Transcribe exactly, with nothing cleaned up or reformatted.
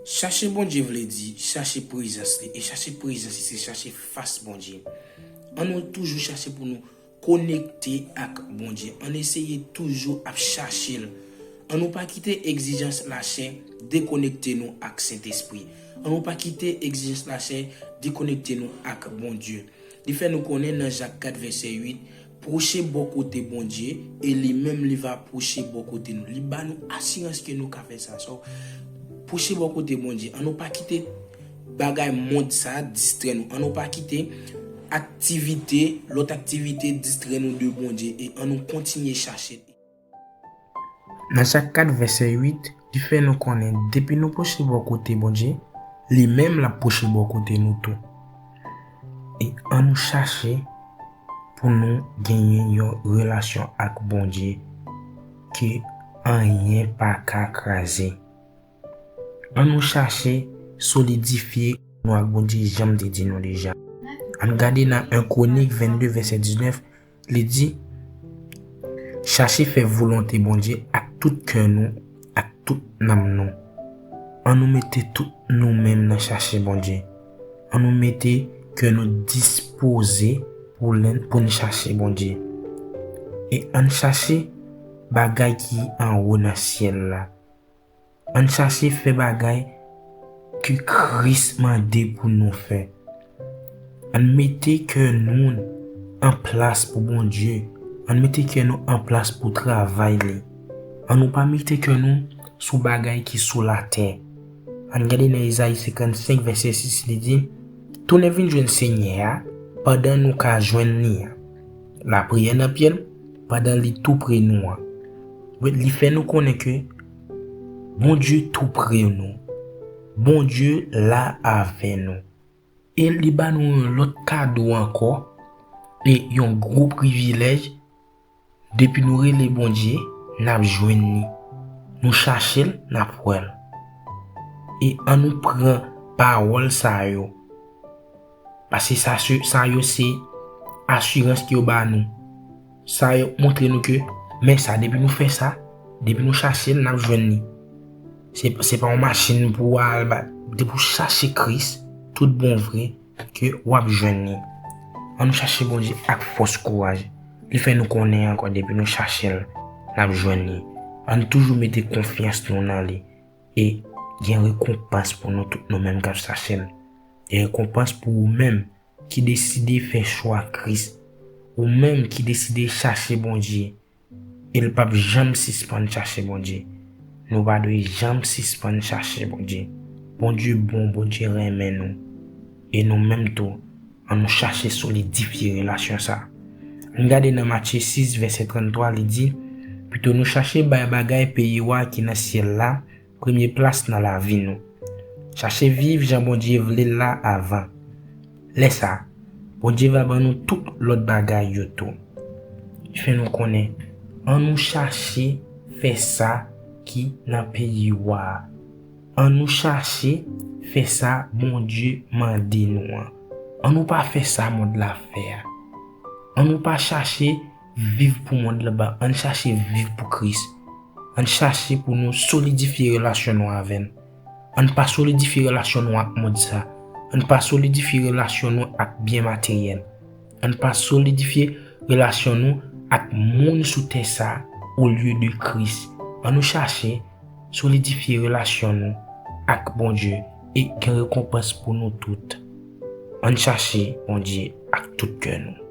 Chache Bondye vle di chache prezans li, e chache prezans li se chache fas Bondye. Ann nou toujou chache pou nou konekte ak Bondye. Ann eseye toujou ap chache l. Ann nou pa kite egzijans lachè dekonekte nou ak Sentespri. Ann nou pa kite egzijans lachè dekonekte nou ak Bondye. Li fè nou konnen nan Jak kat vèsè uit, pwoche bò kote Bondye, e li menm li va pwoche bò kote nou. Li ba nou asirans ke nou ka fè sa. So, pwoche bò kote Bondye. Ann nou pa kite bagay mond sa a distrè nou. Ann nou pa kite aktivite, lòt aktivite distrè nou de Bondye, e ann nou kontinye chache. Nan Jak kat vèsè uit, li fè nou konnen depi nou pwoche bò kote Bondye, li menm l ap pwoche bò kote nou tou. E ann nou chache pou nou genyen yon relasyon ak Bondye ke anyen pa ka kraze. Ann nou chache solidifye nou ak Bondye, jan m te di nou deja. Ann gade nan en Kwonik vennde vèsè diznèf, li di, chache fè volonte Bondye ak tout kè nou, ak tout nanm nou. Ann nou mete tout nou menm nan chache Bondye. Ann nou mete kè nou dispoze pou n, pou n chache Bondye. E ann chache bagay ki anwo nan syèl la. Ann chache fè bagay ke Kris mande pou nou fè. Ann mete kè nou an plas pou Bondye. Ann mete kè nou an plas pou travay li. Ann nou pa mete kè nou sou bagay ki sou latè. Ann gade nan Ezayi senkannsenk vèsè sis, li di, tounen vin jwenn Senyè a pandan nou ka jwenn li an. Lapriyè nan pye l pandan li tou pre nou an. Wi, li fè nou konnen ke Bondye tou pre nou. Bondye la avè nou. E li ba nou yon lòt kado ankò, e yon gwo privilèj, depi nou rele Bondye, n ap jwenn li. Nou chache l, n ap wè l. E ann nou pran pawòl sa yo. Paske sa, se, sa yo se asirans ke yo ba nou. Sa yo montre nou ke, men sa, depi nou fè sa, depi nou chache l, n ap jwenn li. Se, se pa yon machin pou w al ba, depi w chache Kris, tout bon vre, ke w ap jwenn li. Ann nou chache Bondye ak fòs kouraj. Li fè nou konnen ankò, depi nou chache l, n ap jwenn li. Ann toujou mete konfyans nou nan li. E gen rekonpans pou nou tout, nou menm k ap chache l. Gen rekonpans pou ou menm ki deside fè chwa Kris. Ou menm ki deside chache Bondye. E l p ap janm sispann chache Bondye. Nou pa dwe janm sispann chache Bondye. Bondye bon, Bondye renmen nou. E nou menm tou, ann nou chache solidifye relasyon sa. Ann gade nan Matye sis, vèsè tranntwa, li di, pito nou chache bay bagay peyi wa ki nan syèl la, premye plas nan lavi nou. Chache viv jan Bondye vle l la avan. Lè sa, Bondye va ban nou tout lòt bagay yo tou. Li fè nou konnen, ann nou chache fè sa ki nan peyi wa a. Ann nou chache fè sa Bondye mande nou an. Ann nou pa fè sa mond la fè a. Ann nou pa chache viv pou mond la ba, ann chache viv pou Kris. Ann chache pou nou solidifye relasyon nou avè l. Ann pa solidifye relasyon nou ak mond sa. Ann pa solidifye relasyon nou ak byen materyèl. Ann pa solidifye relasyon nou ak moun sou tè sa olye de Kris. Ann nou chache solidifye relasyon nou ak Bondye e gen rekonpans pou nou tout. Ann chache Bondye ak tout kè nou.